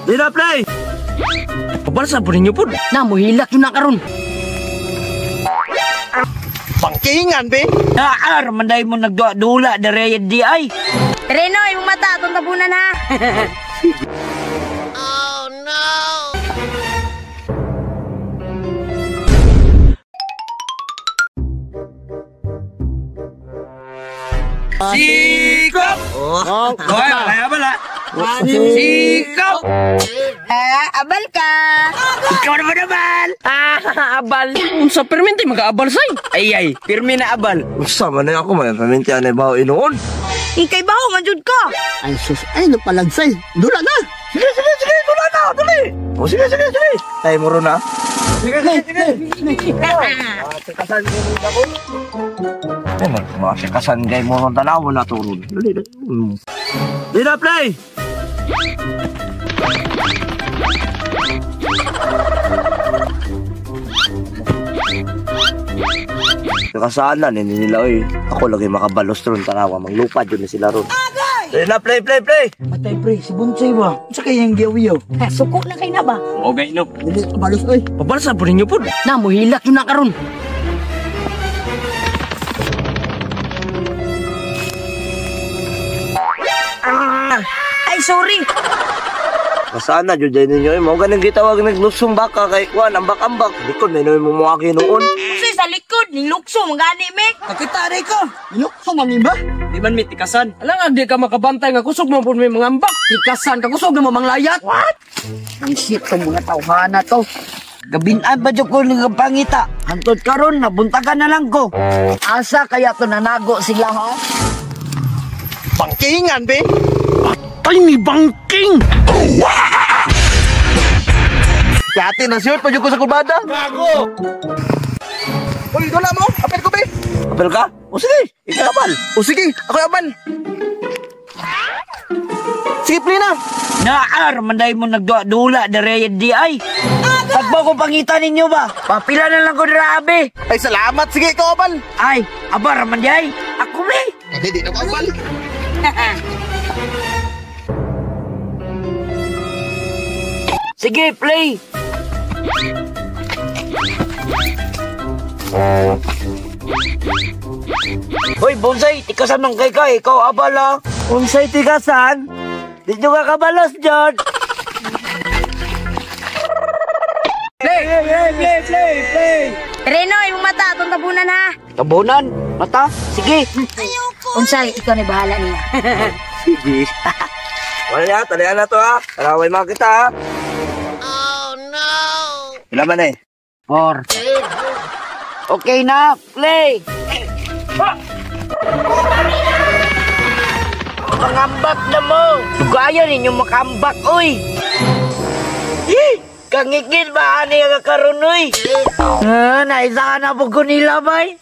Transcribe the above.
Dina, play! Pabalsa po ninyo po. Na, muhilak yun na karon. Bangkingan, be! Naar, manday mo nagdula dere di ay. Tereno, imong mata atong tabunan ha. Oh no! Sikap! Oh, kaya bala. Sikap! Abal ka. Ikaw naman abal. Ah, abal. Unsa permente mag-aabal say? Ay ay, pirmi na abal. Unsa man ako may permente anay bawo inuon. Ikay baho man jud ka. Ay sus, ay nagpalagsay. Dula na. Sige, sige, sige, dula na, dali. O sige, sige, sige. Tay mo ron na. Sige, sige, sige. Tikasan ko. Ay, man, masikasan gay mo ron tanaw na to ron. Dali, dali. Dina, play! Nakasalan eh nila oy. Ako lagi makabalos ron tanawa manglupad yun na sila ron. Dali na, play, play, play! Patay pre, si Bonsoy ba? Unsa kay yang giyaw-iyaw? Suko na kay na ba? Okay, no. Dili kabalos oy. Pabalsa po ninyo po. Na, muhilak yun na karon. Ay, sorry. Kasana jud day ninyo eh. Mao ganing gitawag naglusong baka kay kuan ambak-ambak. Likod na mo mo noon. Unsay sa likod ning lukso man gani me. Nakita rin ko. Ilok man ba? Di man mi tikasan. Ala nga di ka makabantay nga kusog mo pud may mga ambak. Tikasan ka kusog na mo manglayat. What? Ang shit tong mga tawhana to. Gabinan pa jud ko nga pangita. Hantod karon nabuntagan na lang ko. Asa kaya to nanago sila ha? Bangkingan, be! Patay ni Bangking! Yati na sure, pa ko sa kulbada. Gago! Uy, dula mo! Apel ko, be! Apel ka? O sige, ikaw abal. O sige, ako abal. Sige, play na! Naar, manday mo nagdula dere di ay. Tagbo ko pangita ninyo ba? Papila na lang ko dira abe. Ay, salamat! Sige, ikaw abal! Ay, abar man di ay. Ako be. Hindi, di na ko abal. Sige, play. Hoy, Bonsai, tikasan man kay ka, ikaw abala. Bonsai, tikasan? Di nyo ka kabalos, John. Play, play, play, play, play. Tereno, imong mata atong tabunan ha. Tabunan? Mata? Sige. Unsay, ikaw na bahala niya. Sige. Wala, talian na to ha. Taraway mga kita ha. Oh no! Ilan man eh? 4. Okay na, play! Pangambak na mo! Dugayan ninyo makambak, oy! Eh! Kangigil ba ani nga karon, oy? Ah, naisa ka na po ko nila, bay?